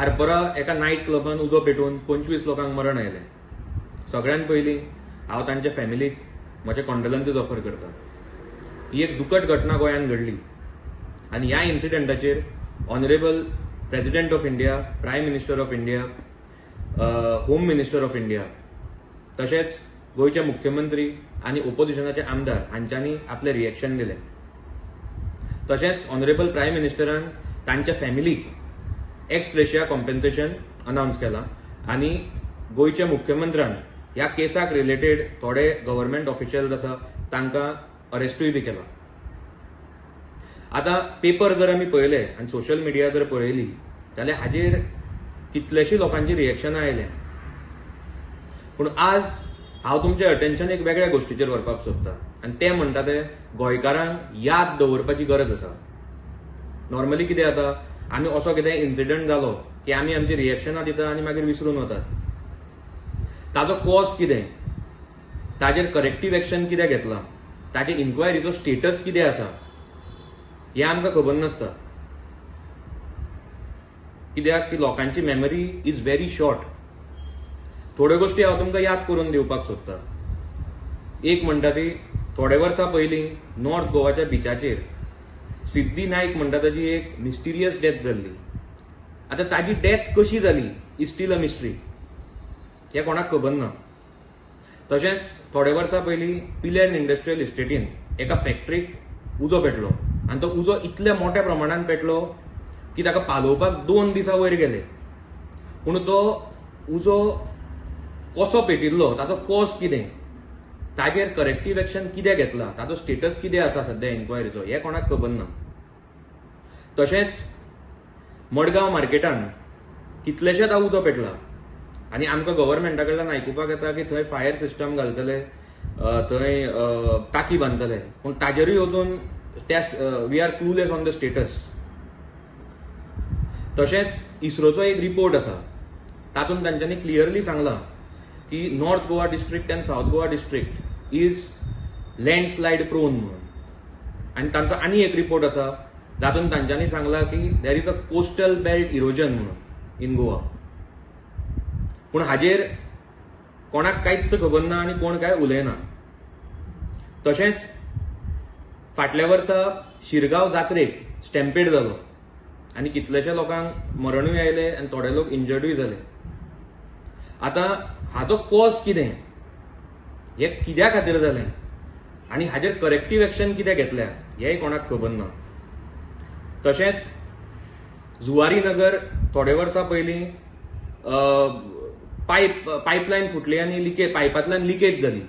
आरपोरा एका नायट क्लबान उजो पेटून 25 लोकांक मरण आयलें. सगळ्यान पयलीं हांव तांच्या फॅमिलीक म्हजे कॉन्डोलन्सीस ऑफर करता. ही एक दुखद घटना गोंयांत घडली आनी ह्या इन्सिडंटाचेर honourable president of India, prime minister of India, home minister of India, तशेंच गोंयचे मुख्यमंत्री आनी ओपोजिशनाचे आमदार हांच्यांनी आपलें रिएक्शन दिलें. तशेंच ऑनरेबल प्रायम मिनिस्टरान तांच्या फॅमिलीक एक्स ग्रेशिया कॉम्पेन्सेशन अनावन्स केलां आनी गोंयच्या मुख्यमंत्र्यान ह्या केसाक रिलेटेड थोडे गव्हर्मेंट ऑफिशियल्स आसा तांकां अरेस्टूय बी केला. आतां पेपर जर आमी पळयले आनी सोशल मिडिया जर पळयली जाल्यार हाजेर कितलेशी लोकांची रिएक्शनां आयल्या. पूण आज हांव तुमचें अटेन्शन एक वेगळ्या गोश्टीचेर व्हरपाक सोदता आनी तें म्हणटा तें गोंयकारांक याद दवरपाची गरज आसा. नॉर्मली कितें जाता, आमी असो कितें इन्सिडंट जालो की आमी आमची रिएक्शनां दिता आनी मागीर विसरून वतात. ताजो कॉज कितें, ताजेर करेक्टीव एक्शन कितें घेतलां, ताजे इन्क्वायरीचो स्टेटस कितें आसा हें आमकां खबर नासता. कित्याक की लोकांची मेमरी is very short. थोड्यो गोश्टी हांव तुमकां याद करून दिवपाक सोदता. एक म्हणटा ती थोडे वर्सां पयलीं नॉर्थ गोवाच्या बिचाचेर सिद्धी नायक म्हणटा ताजी एक मिस्टिरियस डेथ जाल्ली. आतां ताजी डेथ कशी जाली is still a mystery, हें कोणाक खबर ना. तशेंच थोडे वर्सां पयलीं पिलेर्न इंडस्ट्रियल इस्टेटीन एका फॅक्टरीक उजो पेटलो आनी तो उजो इतल्या मोठ्या प्रमाणान पेटलो की ताका पालोवपाक 2 दिसां वयर गेले. पूण तो उजो कसो पेटिल्लो, ताचो कॉज कितें, ताजेर करेक्टीव एक्शन कितें घेतला, ताचो स्टेटस कितें आसा सद्या इन्क्वायरीचो, हें कोणाक खबर ना. तशेंच मडगांव मार्केटान कितलेशेच उजो पेटला आनी आमकां गव्हर्मेंटा कडल्यान आयकुपाक येता की थंय फायर सिस्टम घालतले, थंय टाकी बांदतले, पूण ताजेरूय वचून त्या we are clueless on the status. तशेंच इस्रोचो एक रिपोर्ट आसा, तातूंत तांच्यांनी क्लियरली सांगलां की north Goa district and south Goa district is landslide prone म्हणून. आनी तांचो आनी एक रिपोर्ट आसा जातूंत तांच्यांनी सांगलां की there is a coastal belt erosion म्हणून इन गोवा. पूण हाजेर कोणाक कांयच खबर ना आनी कोण काय उलयना. तशेंच फाटल्या वर्सा शिरगांव जात्रेक स्टॅम्पेड जालो आनी कितलेशे लोकांक मरणूय आयले आनी थोडे लोक इंजर्डूय जाले. आतां हाचो कॉज कितें, हें कित्या खातीर जालें आनी हाजेर करेक्टीव एक्शन कितें घेतल्या हेंय कोणाक खबर ना. तशेंच जुवारी नगर थोडे वर्सां पयलीं पायपलायन फुटली आनी लिकेज, पायपांतल्यान लिकेज जाली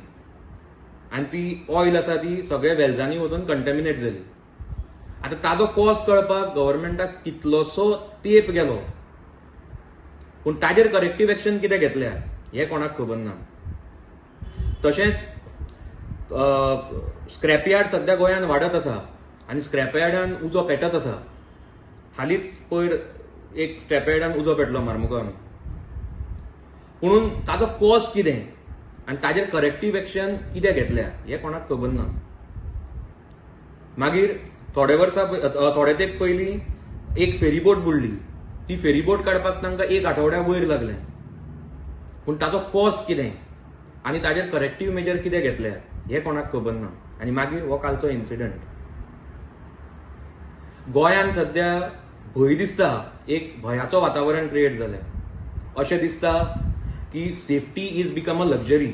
आनी ती ऑयल आसा ती सगळ्या वेल्जांनी वचून कंटेमिनेट जाली. आतां ताजो कॉज कळपाक गव्हर्मेंटाक कितलोसो तेंप गेलो, पूण ताजेर करेक्टीव एक्शन कितें घेतल्या हें कोणाक खबर ना. तशेंच स्क्रॅपयार्ड सद्या गोंयांत वाडत आसा आनी स्क्रॅपयार्डान उजो पेटत आसा. हालींच पयर एक स्क्रॅपयार्डान उजो पेटलो मार्मुगांवान. पुणून ताजो कॉज कितें आनी ताजेर करेक्टीव एक्शन कितें घेतल्या हें कोणाक खबर ना. मागीर थोडे वर्सां थोडे तेंप पयलीं एक फेरीबोट बुडली, ती फेरीबोट काडपाक तांकां 1 आठवड्या वयर लागलें. पूण ताचो कॉज कितें आनी ताजेर करेक्टीव मेजर कितें घेतल्या हें कोणाक खबर ना. आनी मागीर हो कालचो इन्सिडंट. गोंयांत सद्या भंय दिसता, एक भंयाचो वातावरण क्रिएट जालें. अशें दिसता की safety is become a luxury.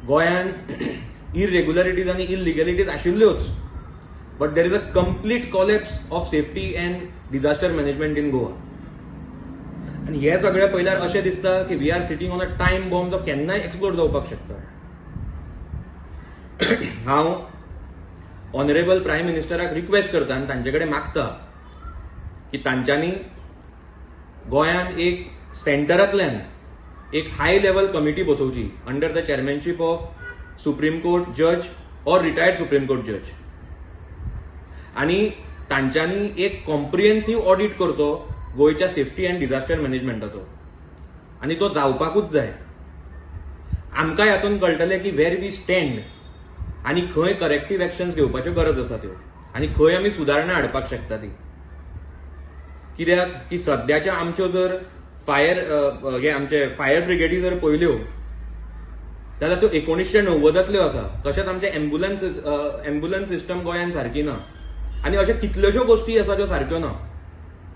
गोंयांत इरेग्युलरिटीज आनी इलिगलिटीज आशिल्ल्योच, but there is a complete collapse of safety and disaster management in Goa. आनी हें सगळें पळयल्यार अशें दिसता की we are sitting on a time bomb जो केन्नाय एक्सप्लोड जावपाक शकता. हांव ऑनरेबल प्रायम मिनिस्टराक रिक्वेस्ट करता आनी तांचे कडेन मागता की तांच्यांनी गोंयांत एक सेंटरांतल्यान एक हाय लेवल कमिटी बसोवची under the chairmanship of supreme court जज or retired supreme court जज, आनी तांच्यांनी एक कॉम्प्रिहेन्सीव ऑडिट करचो गोंयच्या सेफ्टी अँड डिझास्टर मॅनेजमेंटाचो, आनी तो जावपाकूच जाय. आमकां हातूंत कळटलें की वेर we stand आनी खंय करेक्टीव एक्शन्स घेवपाच्यो गरज आसा त्यो, आनी खंय आमी सुदारणा हाडपाक शकता ती. कित्याक की सद्याच्या आमच्यो जर फायर हे आमचे फायर ब्रिगेडी जर पळयल्यो जाल्यार त्यो 1990तांतल्यो आसा. तशेंच आमचे एम्बुलन्स एम्बुलन्स सिस्टम गोंयांत सारकी ना आनी अश्यो कितल्योश्यो गोश्टी आसा ज्यो सारक्यो ना.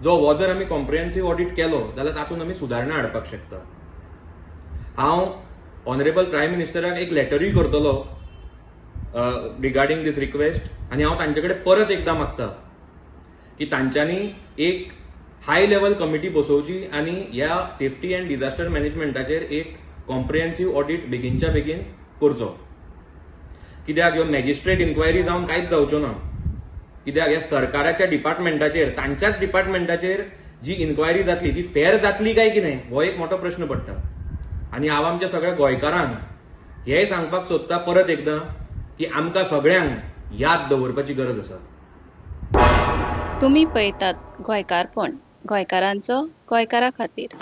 जो हो जर आमी कॉम्प्रिहेन्सीव ऑडीट केलो जाल्यार तातूंत आमी सुदारणा हाडपाक शकता. हांव ऑनरेबल प्रायम मिनिस्टराक एक लेटरूय करतलो रिगार्डींग दीस रिक्वेस्ट आनी हांव तांचे कडेन परत एकदां मागता की तांच्यांनी एक हाय लेवल कमिटी बसोवची आनी ह्या सेफ्टी अँड डिझास्टर मॅनेजमेंटाचेर एक कॉम्प्रिहेन्सीव ऑडीट बेगीनच्या बेगीन करचो. कित्याक ह्यो मॅजिस्ट्रेट इन्क्वायरी जावन कांयच जावच्यो ना. कित्याक ह्या सरकाराच्या डिपार्टमेंटाचेर, तांच्याच डिपार्टमेंटाचेर जी इन्क्वायरी जातली ती फेर जातली काय कितें हो एक मोठो प्रश्न पडटा. आनी हांव आमच्या सगळ्या गोंयकारांक हेंय सांगपाक सोदता परत एकदां की आमकां सगळ्यांक याद दवरपाची गरज आसा. तुमी पळयतात गोंयकारपण, गोंयकारांचो गोंयकारा खातीर.